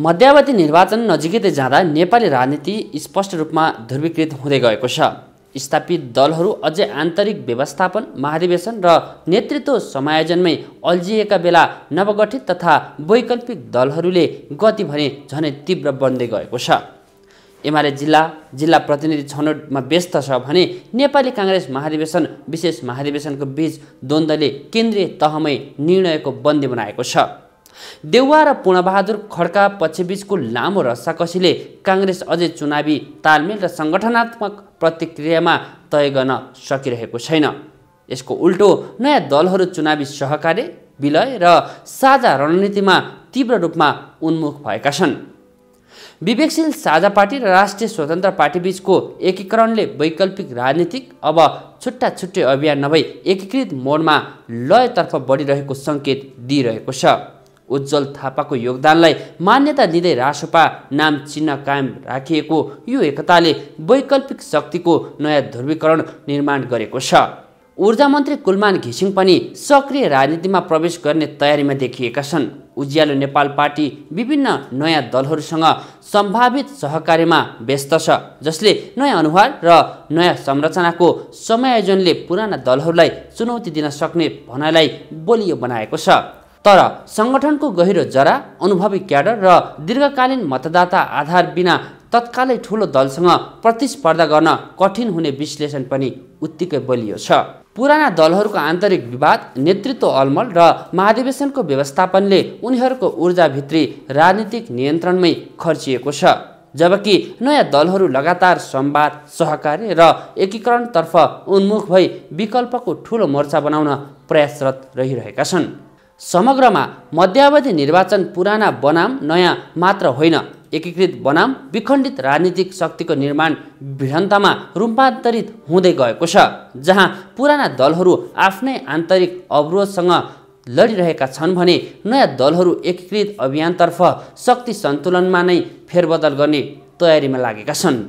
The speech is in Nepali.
मध्यावधि निर्वाचन नजिकै जाँदा नेपाली राजनीति स्पष्ट रूपमा ध्रुवीकृत हुँदै गएको छ। स्थापित दलहरू अझै आन्तरिक व्यवस्थापन, महाधिवेशन र नेतृत्व समायोजनमै अल्झिएका बेला नवगठित तथा वैकल्पिक दलहरूले गति भने झनै तीव्र बन्दै गएको छ। एमाले जिल्ला प्रतिनिधि छनौटमा व्यस्त छ भने नेपाली काङ्ग्रेस महाधिवेशन विशेष महाधिवेशनको बीच द्वन्द्वले केन्द्रीय तहमै निर्णयको बन्दी बनाएको छ। देउवा र पूर्णबहादुर खड्का पक्षबीचको लामो रस्साकसीले काङ्ग्रेस अझै चुनावी तालमेल र सङ्गठनात्मक प्रतिक्रियामा तय गर्न सकिरहेको छैन। यसको उल्टो नयाँ दलहरू चुनावी सहकार्य, विलय र साझा रणनीतिमा तीव्र रूपमा उन्मुख भएका छन्। विवेकशील साझा पार्टी र राष्ट्रिय स्वतन्त्र पार्टी बीचको एकीकरणले वैकल्पिक राजनीतिक अब छुट्टा छुट्टै अभियान नभई एकीकृत मोडमा लयतर्फ बढिरहेको सङ्केत दिइरहेको छ। उज्जवल थापाको योगदानलाई मान्यता दिँदै रासोपा नाम चिन्ह कायम राखिएको यो एकताले वैकल्पिक शक्तिको नयाँ ध्रुवीकरण निर्माण गरेको छ। ऊर्जा मन्त्री कुलमान घिसिङ पनि सक्रिय राजनीतिमा प्रवेश गर्ने तयारीमा देखिएका छन्। उज्यालो नेपाल पार्टी विभिन्न नयाँ दलहरूसँग सम्भावित सहकार्यमा व्यस्त छ, जसले नयाँ अनुहार र नयाँ संरचनाको समायोजनले पुराना दलहरूलाई चुनौती दिन सक्ने भनाइलाई बलियो बनाएको छ। तर सङ्गठनको गहिरो जरा, अनुभवी क्याडर र दीर्घकालीन मतदाता आधार बिना तत्कालै ठुलो दलसँग प्रतिस्पर्धा गर्न कठिन हुने विश्लेषण पनि उत्तिकै बलियो छ। पुराना दलहरूको आन्तरिक विवाद, नेतृत्व अलमल र महाधिवेशनको व्यवस्थापनले उनीहरूको ऊर्जाभित्री राजनीतिक नियन्त्रणमै खर्चिएको छ, जबकि नयाँ दलहरू लगातार संवाद, सहकार्य र एकीकरणतर्फ उन्मुख भई विकल्पको ठुलो मोर्चा बनाउन प्रयासरत रहिरहेका छन्। समग्रमा मध्यावधि निर्वाचन पुराना बनाम नयाँ मात्र होइन, एकीकृत बनाम विखण्डित राजनीतिक शक्तिको निर्माण भिडन्तमा रूपान्तरित हुँदै गएको छ, जहाँ पुराना दलहरू आफ्नै आन्तरिक अवरोधसँग लडिरहेका छन् भने नयाँ दलहरू एकीकृत अभियानतर्फ शक्ति सन्तुलनमा नै फेरबदल गर्ने तयारीमा लागेका छन्।